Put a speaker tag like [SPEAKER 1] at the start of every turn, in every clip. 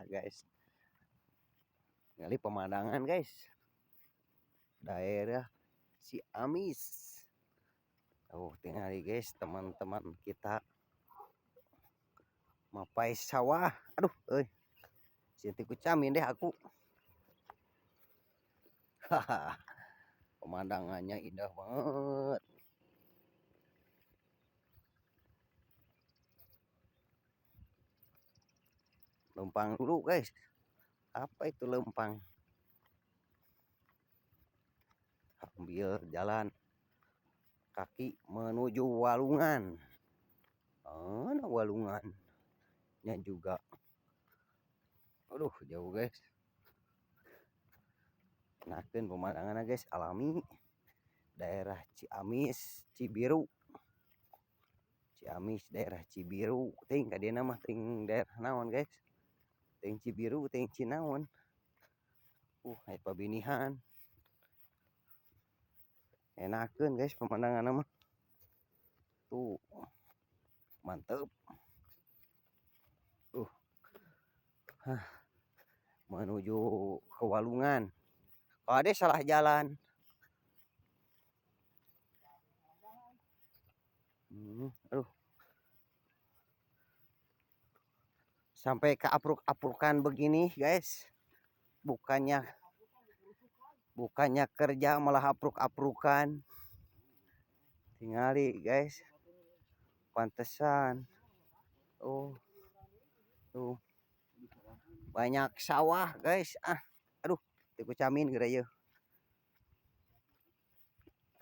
[SPEAKER 1] Guys. Ngali pemandangan guys. Daerah Ciamis. Oh, tinggal guys teman-teman kita mapai sawah. Aduh, euy. Sieun kucamin deh aku. Haha. Pemandangannya indah banget. Lempang dulu guys. Apa itu lempang? Ambil jalan kaki menuju Walungan. Mana Walungannya juga. Aduh, jauh guys. Enakeun pemandangannya guys, alami. Daerah Ciamis, Cibiru. Ciamis daerah Cibiru. Ting ka dieu mah ting daerah naon guys? Ting Cibiru, ting Cinaon. Aya pabinihan. Enakeun guys pemandanganna mah. Tuh. Mantep. Hah. Menuju ke Walungan. Oh, ada salah jalan. Aduh. Sampai ke apruk-aprukan begini, guys. Bukannya kerja malah apruk-aprukan. Tingali, guys. Pantesan. Oh. Tuh. Banyak sawah, guys. Ah, aduh, teu kucamin geura ieu.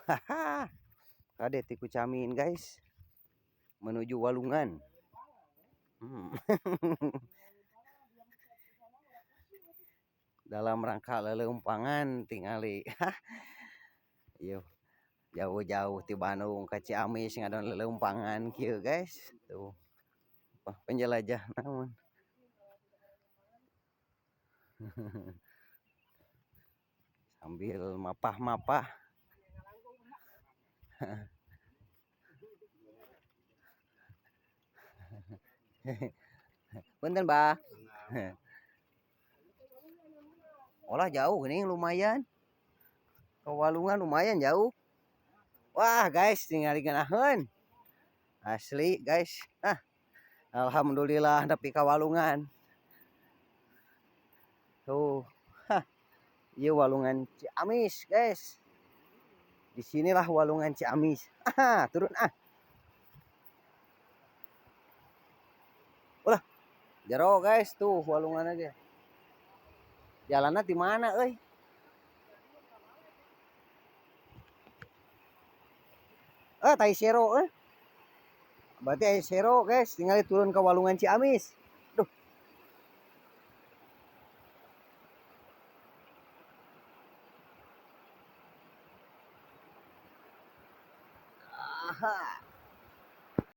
[SPEAKER 1] Haha. Kade teu kucamin, guys. Menuju Walungan. Dalam rangka leuleumpangan tingali. Ieu jauh-jauh ti Bandung ka Ciamis ngadon leuleumpangan kieu, guys. Tuh. Penjelajah naon. Sambil mapah-mapah. Punten, Bah. Olah jauh ini lumayan. Ke Walungan lumayan jauh. Wah, guys, tingali ngeunaheun. Asli, guys. Ah. Alhamdulillah nepi ka Walungan. Tuh. Hah. Ieu Walungan Ciamis, guys. Disinilah Walungan Ciamis. Ah, turun ah. Ulah. Jero, guys, tuh Walungan aja. Jalannya di mana euy? Tai sero euy. Berarti aya sero, guys, tinggal turun ke Walungan Ciamis. Duh. Aha.